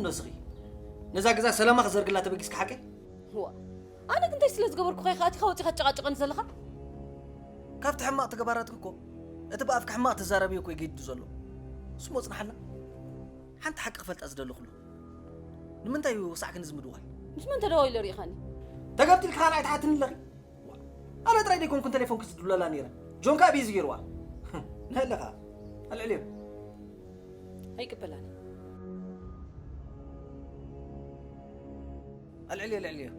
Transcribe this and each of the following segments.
ነስኺ ነዛ ገዛ ሰላማ ክዘርግላ ተበጊስካ ሓቀይ? ዋ፣ ኣነ ግን እንታይ ስለ ዝገበርኩ ኢኻ ኣቲኻ ወጺኻ ትጨቃጨቀኒ ዘለኻ? ካብቲ ሕማቕ ተግባራትኪ እኮ እቲ ብኣፍኪ ሕማቕ ትዛረብዮ እኮ ይገድድ ዘሎ። ስሞ ጽናሓላ። ሓንቲ ሓቂ ክፈልጣ ዝደለኹ ኣሎ። ንምንታይ እዩ ወሳዕክን እዚ ምድዋል? ምስ መን ተደዋዊለ ርኢኻኒ? ተገብቲልካ ካልኣይ ትሓትኒ ኣለኺ? ዋ፣ ኣነ ጥራይ ደይኮንኩን ቴሌፎንኪ ዝድውለላ ነይረ። ጆን ከኣ ቢዚ ገይርዋ። ንህለኻ። ኣልዕልዮ። ኣይቅበላን። ኣልዕልዮ፣ ኣልዕልዮ።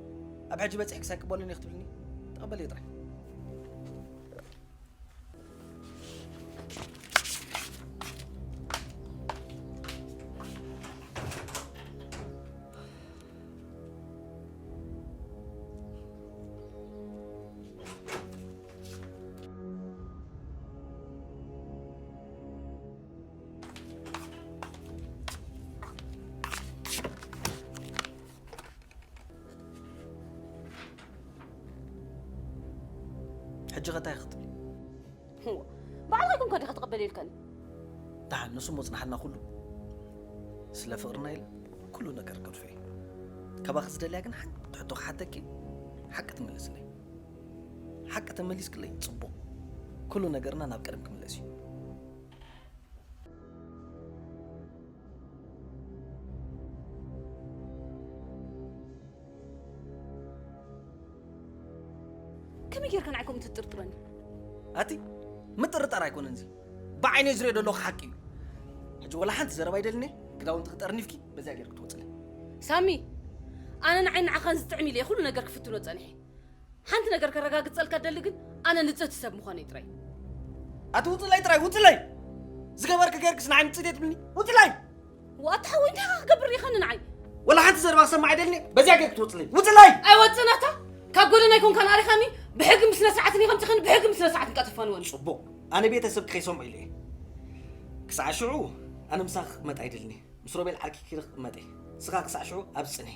ኣብ ሕጂ በጺሕኪ ሳይቅበሉን እዩ ክትብልኒ? ተቐበልዮ ጥራይ። ሕጂ ኸ እንታይ ክትብሊ? እዋ፣ ባዕልኻ ይኮንካ ዲኻ ትቕበል ኢልካኒ? ደሓን ንሱ ሞጽናሓልና ኩሉ ስለ ፍቕርና ኢለ ኩሉ ነገር ከጥፍኦ እየ። ካባኺ ዝደልያ ግን ሓንቲ ሕቶ ክሓተኪ፣ ሓቂ ትመልስለይ። ሓቂ ተመሊስክለይ ጽቡቕ። ኩሉ ነገርና ናብ ቀደም ክምለስ እዩ። ከመይ ጌርካ ንዓይ ከምኡ ትጥርጥረኒ? ኣቲ ምጥርጣር ኣይኮነን እዚ። ብዓይነይ ዝሪኦ ዘለኹ ሓቂ እዩ። ሕጂ ወላ ሓንቲ ዘረባ ኣይደልን እየ። ክዳውንቲ ክጠርኒፍኪ በዚኣ ጌርክ ትወፅለይ። ሳሚ፣ ኣነ ንዓይ ንዓኻን ዝጥዕም ኢለ እየ ኩሉ ነገር ክፍትኖ ጸኒሐ። ሓንቲ ነገር ከረጋግጸልካ ደሊ ግን ኣነ ንጽህቲ ሰብ ምዃነይ ጥራይ። ኣቲ ውፅለይ ጥራይ ውፅለይ። ዝገበርክ ጌርክስ ንዓይ ንፅህቲ ትብልኒ? ውፅለይ። ዋታ ሓወይ እንታይ ክገብር ኢኻ ንዓይ? ወላ ሓንቲ ዘረባ ክሰማዕ ኣይደልን እየ። በዚኣ ጌርክ ትወፅለይ። ውፅለይ። ኣይወፅእን ኣታ። ካብ ጎደና ይኮንካ ናሪኻኒ። ብሕጊ ምስነ ስርዓትን ይኸምትኽን ብሕጊ ምስነ ስርዓትን ቀጥፋንወን። ጽቡቕ። ኣነ ቤተሰብ ከይሰምዑ ኢለ እየ። ክሳዕ ሽዑ ኣነ ምሳኺ ክቕመጥ ኣይደልን እየ። ምስ ሮቤል ዓርኪ ክቕመጥ እየ። ንስኻ ክሳዕ ሽዑ ኣብ ጽንሒ።